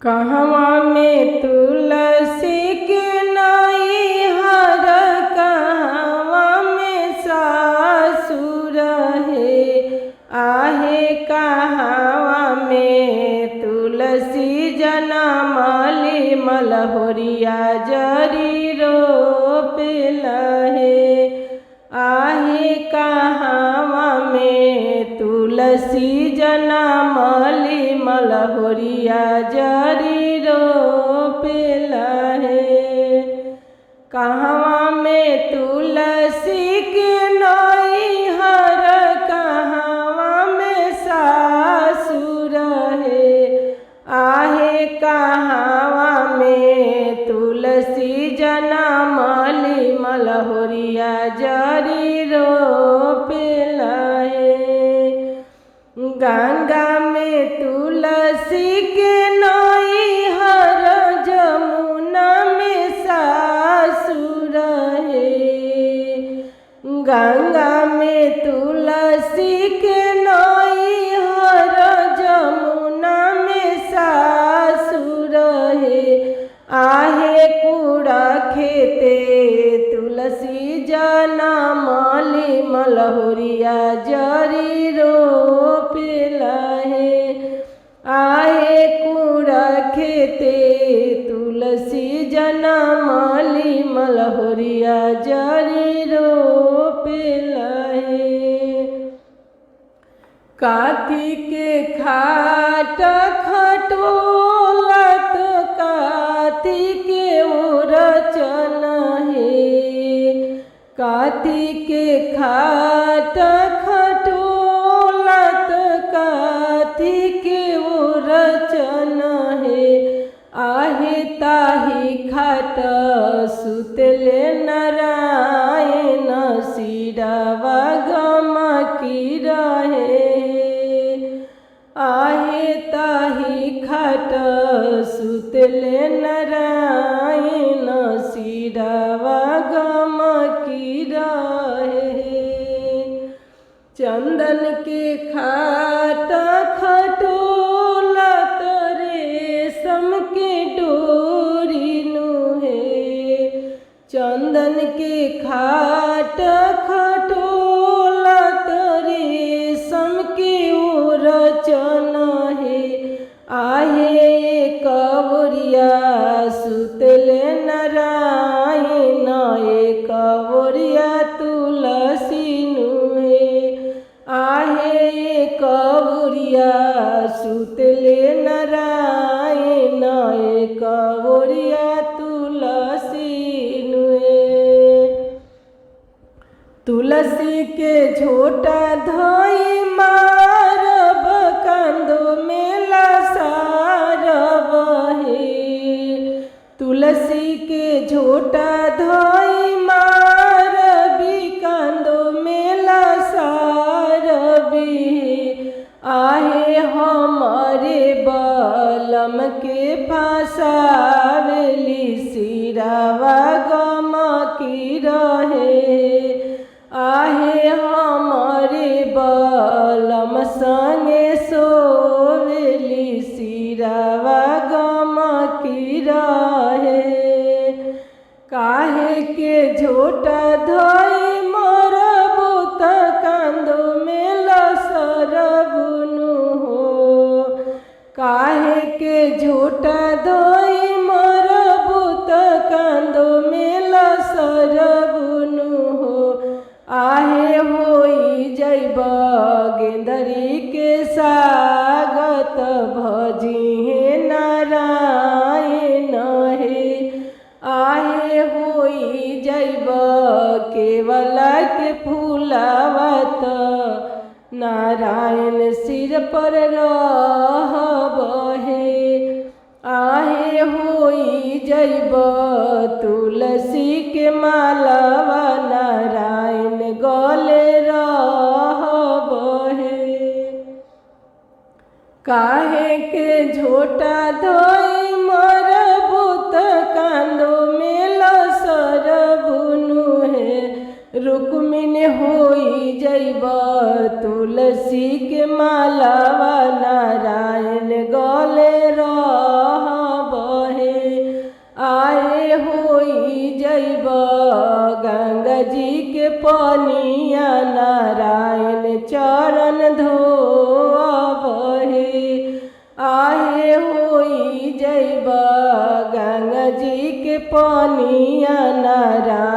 कहवा में तुलसी के नाई हर, कहवा में सासुर हे। आहे कहवा में तुलसी जनमली मलहोरिया जरी रोपेला हे। आहे कहवा में तुलसी जनमली मलहोरिया जरी रोपेला हे। कहवा में तुलसी के नाई हर, कहवा में सासुर हे। आहे कहवा में तुलसी जनमली मलहोरिया जरी रोपेला हे। गंगा में तुलसी के नाई हर, जमुना में सासुर हे। गंगा में तुलसी के नाई हर, जमुना में सासुर हे। आहे कूड़ा खेते तुलसी जनमली मलहोरिया जरी रोपेला हे। आहे कूड़ा खेते तुलसी जनमली मलहोरिया जरी रोपेला हे। काथी के खाट खटोलत काथी के ओरचन हे। काथी के खाट खटोलत काथी के ओरचन हे। आहे ताही खाट सुतले नारायण सिरवा गमकी रहे। आहे ताही खाट सुतले नारायण सिरवा गमकी रहे। चंदन के खाट खटोलत रेशम के डोरी नुहे। चंदन के खाट खटोलत रेशम के ओरचन हे। आहे कवरिया सुतले नारायण कवरिया तुलसी नुहे। आहे कवरिया सुतले नारायण कवरिया तुलसी नुहे। तुलसी के झोटा धोई मारब कांदो मेला सारब हे। तुलसी के झोटा धोई मारबी कांदो मेला सारबी। आहे हमारे बलम के फसावेली सिरवा गमकी रहे। आहे हमारे बलम संगे सोवेली सिरवा गमकी रहे। काहे के झोटा धोई मरबू त कांदो मेला सरबुनु हो। काहे के झोटा धोई मरबू त कांदो मेला सरबुनु हो। आहे होई जैब गेंदरी के सागत भजिहे नारायण हे। आहे होई जैब केवला के फूलावत नारायण सिर पर रहब हे। आहे होई जैब तुलसी के मालवा नारायण गले रहब हे। काहे के झोटा धोई मरबू त कांदो मेला सरबुनु हे। रुक्मिन होई जैब तुलसी के मालवा नारायण गले रह पनिया नारायण चरण धोअबहे। आहे होई जैब गंगा जी के पनिया नारायण